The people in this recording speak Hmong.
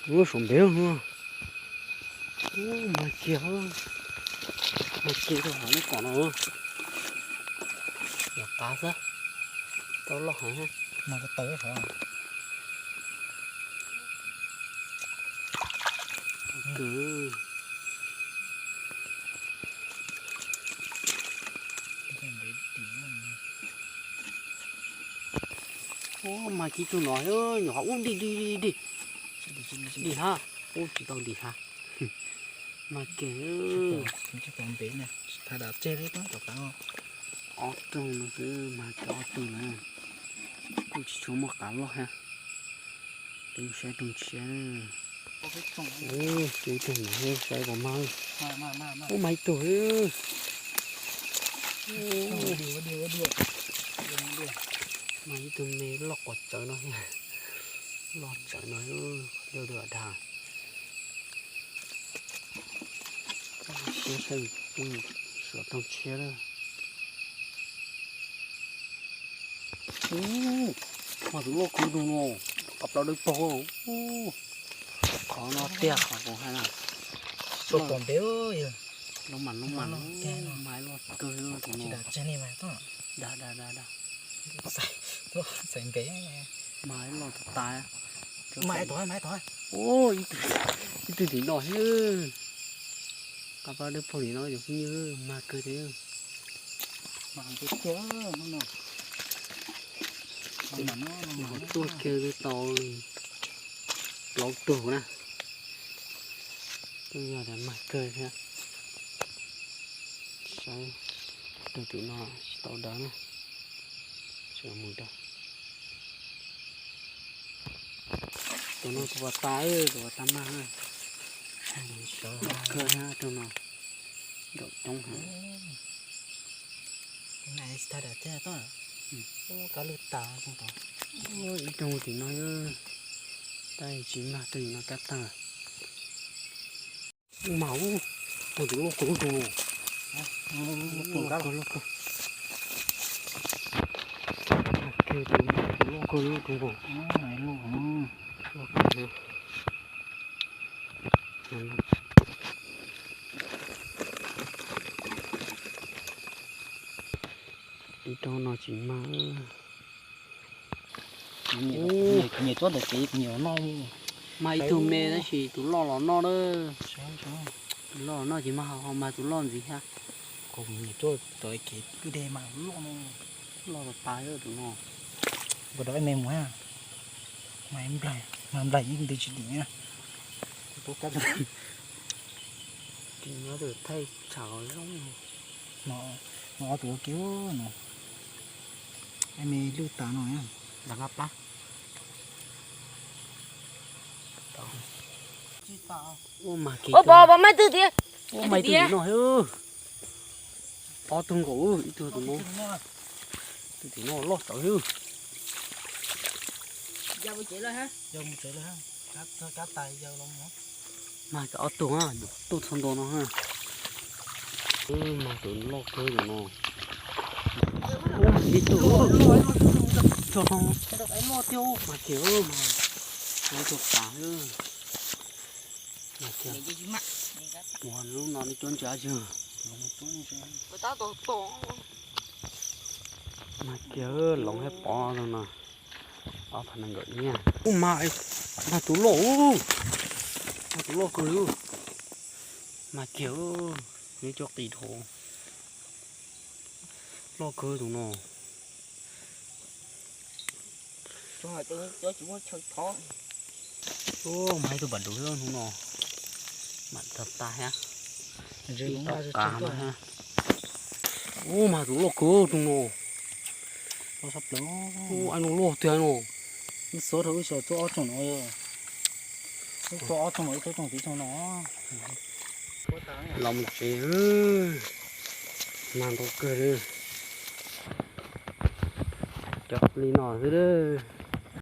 Lub saum ntev no. Ub, mag kiag, mag kiag rau hauv lub kom no. Yog qav xwb, tau loj heev. Mag taw taw hov. Ub, mag kiag tug no, nyuam qhuav ub dig dig dig dig. Dim hab, ub tsis tau dim hab. Mag kiag. Ob tug no xwb, mag kiag ob tug na. Kuj tsis tshua muaj qav loj thiab. Peb saib tug tshiab. Ub, ib tug no saib puas mag. Ub, mag ib tug. Mag ib tug me loj quas tsawv no thiab. Loj tsawv no, dub dub dag. Siab saib, suav tau tshiab lawm. Ub, mag tus loj kawg tus no, qab plaub dawb paug. Qhov no tiag qhov kuv hais na. Loj mas loj mas, mag loj kawg tus no. Dag dag dag dag. Mag loj tas tas. Ub, ib tug tim no thiab. Qab plaub dawb paug tim no yog phooj ywg, mag kawg thiab. Tuaj kiag tau plaub tug na. Twb yog tias mag kawg thiab. Saib, tug tim no tsis tau dawv na. Tsis mus dawv. Tus no tus pas tas, tus pas tas mag na. Mag kawg thiab tus no. Nraum coob heev. Ib tug tim no, tab tsis mag, tug tim no kab tag. Ub, mag ub, mag tus loj kawg tus no. Loj kawg, loj kawg. Mag kiag tus loj kawg tus no. Loj kawg. Ib tug no tsis mag. Nyiam tsuab ntawm kev nyiam noj. Mag ib tug me tab sis tus loj los noj na. Tus loj los noj ces mag, ho mag tus loj ntxiv thiab. Kuv nyiam tsuab tom kev kwj deg mas loj no. Loj tas tas tus no. Npawg dov ib me mus, mag nplaig, mag nplaig ib ntws tsis dim na. Kuv tub kab. Ces nyob tus thaij tshav zoo. No, no ob tug ua ke no. Ib me lwj tas no. Ua mag kev, ua pov, pov, mag twg tiag? Ua mag ib tug tim no thiab. Ob tug nkaus, ib tug tus no. Tus tim no loj tsawv thiab. Mag ob tug, tuaj txhua ntua no. Mag tus loj kawg tus no. Ib tug, tso, mag kiag, mag, lawv tus tas. Ua lub no nej cuab ntsa yog. Mag kiag, loov thiab pov no. Ob phav nees nkaum ib. Ub, mag, mag tus loj, mag tus loj kawg li. Mag kiag, neb cov qis dhau. Loj kawg tus no. Ub, mag ib tug pam duv hnub no. Mam tag tag thiab. Ib tog qav no thiab. Ub, mag tus loj kawg tus no. Ub, ai no loj tiag no. Wb xuav rau wb xyov tsuab ob tsoom no. Wb tsuab ob tsoom no, wb tsuab tsoom tiv tsoom no. Los mus tsev, mag ntau kawg li. Cov li no xwb.